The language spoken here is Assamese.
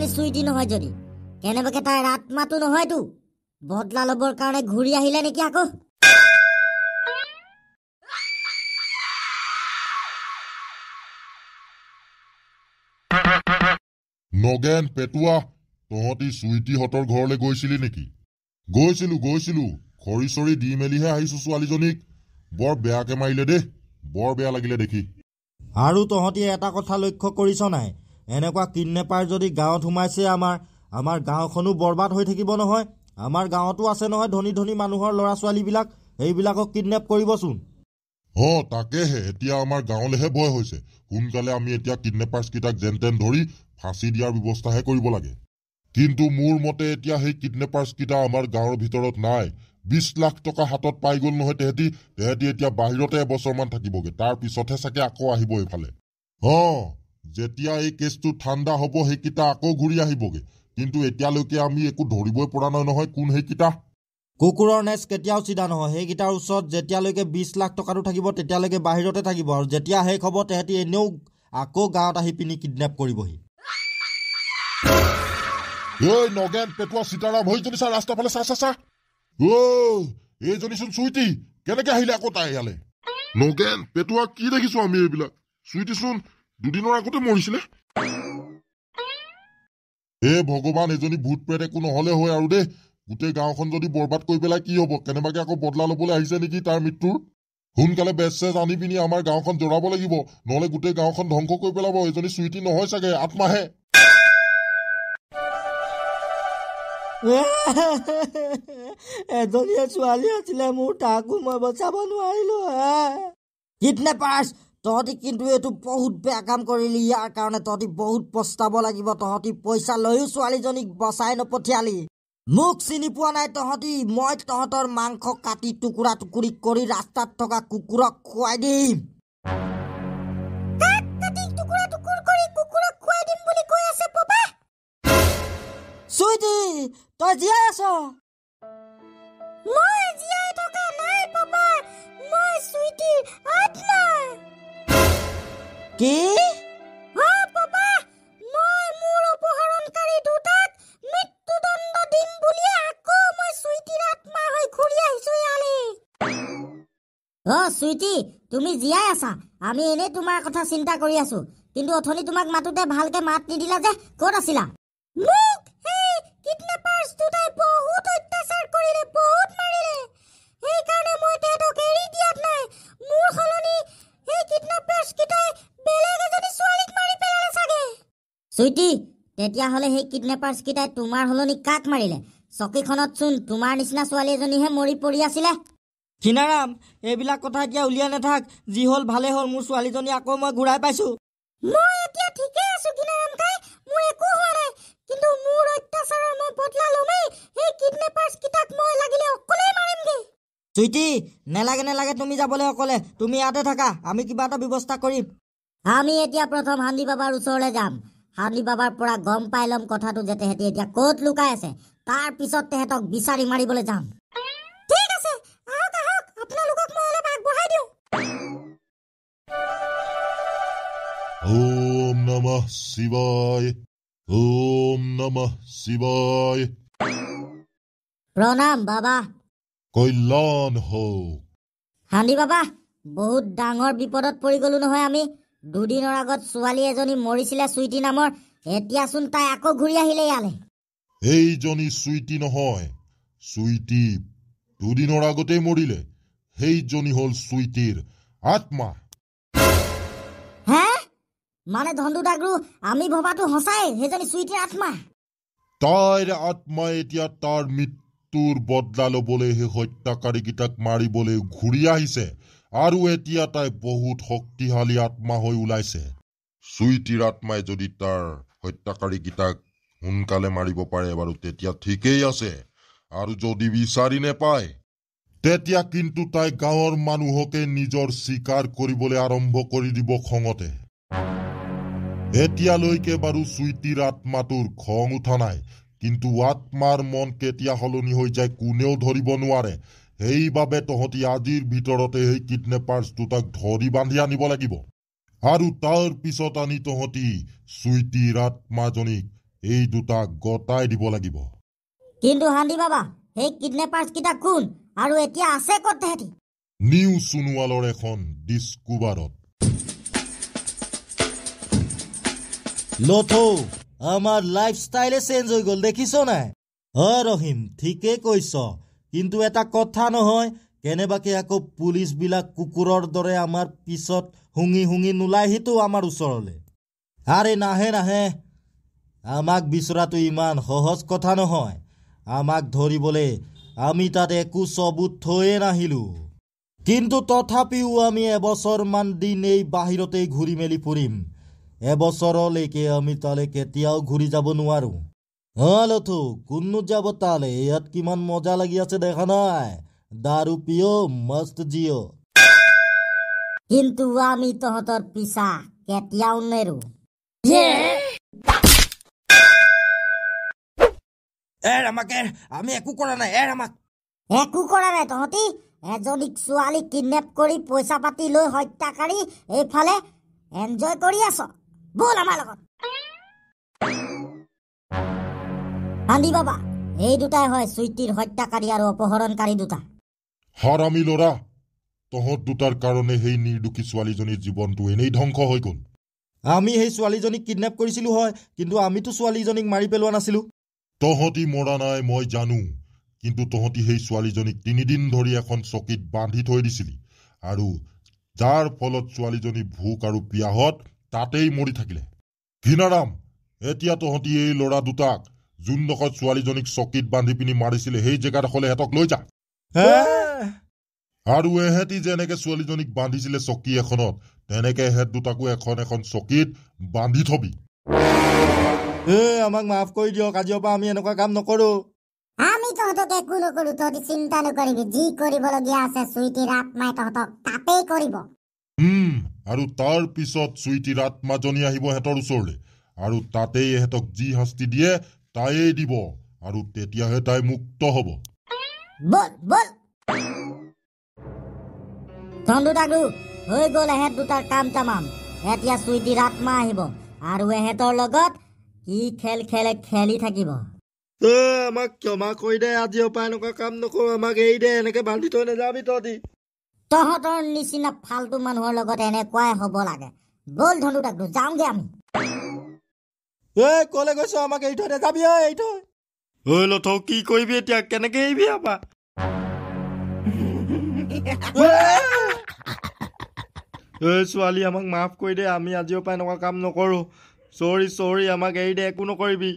সেইজনী চুইটি নহয় যদি, কেনেবাকে তাইৰ আত্মাটো নহয়তো? বদলা ল'বৰ কাৰণে ঘূৰি আহিলে নেকি আকৌ? নগেন, পেটুৱা, তহঁতি চুইটিহঁতৰ ঘৰলৈ গৈছিলি নেকি? গৈছিলো গৈছিলো, খৰি চৰি দি মেলিহে আহিছো ছোৱালীজনীক। বৰ বেয়াকে মাৰিলে দেই, বৰ বেয়া লাগিলে দেখি। আৰু তহঁতি এটা কথা লক্ষ্য কৰিছ নাই? এনেকুৱা কিডনেপাৰ যদি গাঁৱত সোমাইছে, আমাৰ গাঁওখনো বৰবাদ হৈ থাকিব নহয়। আমাৰ গাঁৱতো আছে নহয় ধনী ধনী মানুহৰ ল'ৰা ছোৱালীবিলাক, সেইবিলাকক কিডনেপ কৰিবচোন। অ তাকেহে, এতিয়া আমাৰ গাঁৱলৈহে ভয় হৈছে। সোনকালে আমি এতিয়া কিডনেপাৰ্ছ কেইটাক যেন তেন ধৰি ফাঁচি দিয়াৰ ব্যৱস্থাহে কৰিব লাগে। কিন্তু মোৰ মতে এতিয়া সেই কিডনেপাৰ্ছ কেইটা আমাৰ গাঁৱৰ ভিতৰত নাই। 20 লাখ টকা হাতত পাই গ'ল নহয় তেহেঁতি। তেহেঁতি এতিয়া বাহিৰতে এবছৰমান থাকিবগে, তাৰ পিছতহে চাগে আকৌ আহিব এইফালে। অ যেতিয়া এই কেছটো ঠাণ্ডা হ'ব সেইকেইটা আকৌ ঘূৰি আহিবগে। কিন্তু এতিয়ালৈকে আমি একো ধৰিবই পৰা নাই নহয় কোন সেইকেইটা। কুকুৰৰ নেচ কেতিয়াও চিধা নহয়। সেইকেইটাৰ ওচৰত যেতিয়ালৈকে 20 লাখ টকাটো থাকিব তেতিয়ালৈকে বাহিৰতে থাকিব, আৰু যেতিয়া শেষ হ'ব তেহেঁতি এনেও আকৌ গাঁৱত আহি পিনি কিডনেপ কৰিবহি। ঐ নগেন, পেটুৱা, সীতাৰাম, সেইজনী চা ৰাস্তা ফালে চা চা চা। ঐ এইজনীচোন চুইটি, কেনেকে আহিলে আকৌ তাই ইয়ালে? নগেন, পেটুৱা, কি দেখিছো আমি এইবিলাক? চুইটিচোন দুদিনৰ আগতে মৰিছিলে। হে ভগৱান, এজনী ভূত প্ৰেত একো নহলে হয় আৰু দেই। গোটেই গাঁওখন যদি বৰবাদ কৰি পেলাই কি হ'ব? কেনেবাকে আকৌ বদলা ল'বলৈ আহিছে নেকি তাৰ মৃত্যুৰ? সোনকালে বেজ চেজ আনি পিনি আমাৰ গাঁওখন জ্বলাব লাগিব, নহলে গোটেই গাঁওখন ধ্বংস কৰি পেলাব। এজনী চুইটি নহয় চাগে, আত্মাহে। এজনীয়ে ছোৱালী আছিলে মোৰ, তাকো মই বচাব নোৱাৰিলো। কিডনেপাৰ্ছ, তহঁতি কিন্তু এইটো বহুত বেয়া কাম কৰিলি। ইয়াৰ কাৰণে তহঁতি বহুত পস্তাব লাগিব। তহঁতি পইচা লৈও ছোৱালীজনীক বচাই নপঠিয়ালি। মোক চিনি পোৱা নাই তহঁতি? মই তহঁতৰ মাংস কাটি টুকুৰা টুকুৰি কৰি ৰাস্তাত থকা কুকুৰক খুৱাই দিম। চুইটি, তই জীয়াই আছ? মই জীয়াই থকা নাই পাপা, মই চুইটিৰ আত্মা। কি? অ পাপা, মই মোৰ অপহৰণকাৰী দুটাক মৃত্যুদণ্ড দিম বুলিয়ে আকৌ মই চুইটিৰ আত্মা হৈ ঘূৰি আহিছো ইয়ালৈ। অ চুইটি, তুমি জীয়াই আছা? আমি এনেই তোমাৰ কথা চিন্তা কৰি আছো, কিন্তু অথনি তোমাক মাতোতে ভালকে মাত নিদিলা যে, ক'ত আছিলা? মোক সেই কিডনেপাৰ্ছ দুটাই বহুত অত্যাচাৰ কৰিলে, বহুত মাৰিলে, সেইকাৰণে মই তেহেঁতক এৰি দিয়াত নাই। মোৰ সলনি সেই কিডনেপাৰ্ছ কেইটাই বেলেগ এজনী ছোৱালীক মাৰি পেলালে চাগে। চুইটি, তেতিয়াহ'লে সেই কিডনেপাৰ্ছ কেইটাই তোমাৰ সলনি কাক মাৰিলে? চকীখনত চোন তোমাৰ নিচিনা ছোৱালী এজনীহে মৰি পৰি আছিলে। খীনাৰাম, এইবিলাক কথা এতিয়া উলিয়াই নাথাক। যি হ'ল ভালেই হ'ল, মোৰ ছোৱালীজনী আকৌ মই ঘূৰাই পাইছো। মই এতিয়া ঠিকেই আছো কিনাৰাম কাই, মোৰ একো হোৱা নাই। কিন্তু মোৰ অত্যাচাৰৰ মই বদলা ল'মেই। সেই কিডনেপাৰ্ছ কেইটাক মই লাগিলে অকলেই মাৰিমগে। চুইটি, নেলাগে নেলাগে তুমি যাবলৈ অকলে, তুমি ইয়াতে থাকা, আমি কিবা এটা ব্যৱস্থা কৰিম। আমি এতিয়া প্ৰথম হান্দি বাবাৰ ওচৰলৈ যাম। হান্দি বাবাৰ পৰা গম পাই ল'ম কথাটো যে তেহেঁতি এতিয়া ক'ত লুকাই আছে। তাৰ পিছত তেহেঁতক বিচাৰি মাৰিবলৈ যাম। ঠিক আছে, আহক আহক, আপোনালোকক মই অলপ আগবঢ়াই দিওঁ। ওম নমঃ শিৱায়, ওম নমঃ শিৱায়। প্ৰণাম বাবা। কল্যাণ হওক। হান্দি বাবা, বহুত ডাঙৰ বিপদত পৰি গলো নহয় আমি। দুদিনৰ আগত ছোৱালী এজনী মৰিছিলে চুইটি নামৰ, এতিয়াচোন তাই আকৌ ঘূৰি আহিলে ইয়ালে। এইজনী চুইটি নহয়, চুইটি দুদিনৰ আগতেই মৰিলে। সেইজনী হ'ল চুইটিৰ আত্মা। হে, মানে ধন্দু দাগৰু, আমি ভবাটো সঁচাই, সেইজনী চুইটিৰ আত্মা। তাইৰ আত্মাই এতিয়া তাৰ মৃত্যুৰ বদলা ল'বলৈ সেই হত্যাকাৰীকেইটাক মাৰিবলৈ ঘূৰি আহিছে, আৰু এতিয়া তাই বহুত শক্তিশালী আত্মা হৈ ওলাইছে। চুইটিৰ আত্মাই যদি তাৰ হত্যাকাৰীকেইটাক সোনকালে মাৰিব পাৰে বাৰু তেতিয়া ঠিকেই আছে, আৰু যদি বিচাৰি নেপায় তেতিয়া কিন্তু তাই গাঁৱৰ মানুহকে নিজৰ চিকাৰ কৰিবলৈ আৰম্ভ কৰি দিব খঙতে। এতিয়ালৈকে বাৰু চুইটিৰ আত্মাটোৰ খং উঠা নাই, কিন্তু আত্মাৰ মন কেতিয়া সলনি হৈ যায় কোনেও ধৰিব নোৱাৰে। সেইবাবে তহঁতি আজিৰ ভিতৰতে সেই কিডনেপাৰ্ছ দুটাক ধৰি বান্ধি আনিব লাগিব, আৰু তাৰ পিছত আনি তহঁতি চুইটিৰ আত্মাজনীক এই দুটা গতাই দিব লাগিব। কিন্তু হান্দি বাবা, সেই কিডনেপাৰ্ছ কেইটা কোন আৰু এতিয়া আছে ক'ত তেহেঁতি? নিউ সোণোৱালৰ এখন ডিস্কোবাৰত। লথৌ, আমাৰ লাইফষ্টাইলে চেঞ্জ হৈ গ'ল, দেখিছ নাই? হয় ৰহিম, ঠিকেই কৈছ। কিন্তু এটা কথা নহয়, কেনেবাকে আকৌ পুলিচবিলাক কুকুৰৰ দৰে আমাৰ পিছত শুঙি শুঙি নোলাইহিতো আমাৰ ওচৰলৈ। আৰে নাহে নাহে, আমাক বিচৰাটো ইমান সহজ কথা নহয়। আমাক ধৰিবলৈ আমি তাত একো চবুত থৈয়ে নাহিলো। কিন্তু তথাপিও আমি এবছৰমান দিন এই বাহিৰতেই ঘূৰি মেলি ফুৰিম। এবছৰলৈকে আমি তালৈ কেতিয়াও ঘূৰি যাব নোৱাৰো। লথু, কোননো যাব তালে? ইয়াত কিমান মজা লাগি আছে দেখা নাই? দাৰু পিয়, মস্ত জিঅ। কিন্তু আমি তহঁতৰ পিছা কেতিয়াও নেৰো। এৰ আমাক এৰ, আমি একো কৰা নাই, এৰ আমাক। একো কৰা নাই তহঁতি? এজনীক ছোৱালী কিডনেপ কৰি পইচা পাতি লৈ হত্যাকাৰী এইফালে এনজয় কৰি আছ। ব'ল আমাৰ লগত। হান্দি বাবা, এই দুটাই হয় চুইটিৰ হত্যাকাৰী আৰু অপহৰণকাৰী দুটা। হাৰামি ল'ৰা, তহঁত দুটাৰ কাৰণে সেই নিৰ্দোষী ছোৱালীজনীৰ জীৱনটো এনেই ধ্বংস হৈ গ'ল। আমি সেই ছোৱালীজনীক কিডনেপ কৰিছিলো হয়, কিন্তু আমিতো ছোৱালীজনীক মাৰি পেলোৱা নাছিলো। তহঁতি মৰা নাই মই জানো, কিন্তু তহঁতি সেই ছোৱালীজনীক 3 দিন ধৰি এখন চকীত বান্ধি থৈ দিছিলি আৰু যাৰ ফলত ছোৱালীজনী ভোক আৰু পিয়াহত তাতেই মৰি থাকিলে। ঘিনাৰাম, এতিয়া তহঁতি এই ল'ৰা দুটাক যোনডোখৰত ছোৱালীজনীক চকীত বান্ধি পিনি মাৰিছিলে সেই জেগাডোখৰলৈ সিহঁতক লৈ যা। আৰু এহেঁতি যেনেকে ছোৱালীজনীক বান্ধিছিলে চকী এখনত, তেনেকে এহেঁত দুটাকো এখন এখন চকীত বান্ধি থবি। এ আমাক মাফ কৰি দিয়ক, আজিৰ পৰা আমি এনেকুৱা কাম নকৰো। আমি তহঁতক একো নকৰো, তহঁতি চিন্তা নকৰিবি। যি কৰিবলগীয়া আছে চুইটিৰ আত্মাই তহঁতক তাতেই কৰিব। আৰু তাৰ পিছত চুইটিৰ আত্মাজনী আহিব সিহঁতৰ ওচৰলৈ আৰু তাতেই এহেঁতক যি শাস্তি দিয়ে তাইয়েই দিব, আৰু তেতিয়াহে তাই মুক্ত হ'ব। বল বল ধন্দু দাদু, হৈ গ'ল এহেঁত দুটাৰ কাম তামাম। এতিয়া চুইটিৰ আত্মা আহিব আৰু এহেঁতৰ লগত কি খেল খেলে খেলি থাকিব। আমাক ক্ষমা কৰি দে, আজিৰ পৰা এনেকুৱা কাম নকৰো, আমাক এৰি দে, এনেকে বান্ধি থৈ নাযাবি তহঁতি। তহঁতৰ নিচিনা ফাল্টু মানুহৰ লগত এনেকুৱাই হ'ব লাগে। ব'ল ধন্দু দাদু, যাওঁগে আমি। ঐ ক'লে গৈছ? আমাক এৰি থৈ নাযাবি ঐ, এৰি থৈ। ঐ লথৌ, কি কৰিবি এতিয়া? কেনেকে এৰিবি আমাক? ঐ ছোৱালী, আমাক মাফ কৰি দে, আমি আজিৰ পৰা এনেকুৱা কাম নকৰো। চৰি চৰি, আমাক এৰি দে, একো নকৰিবি।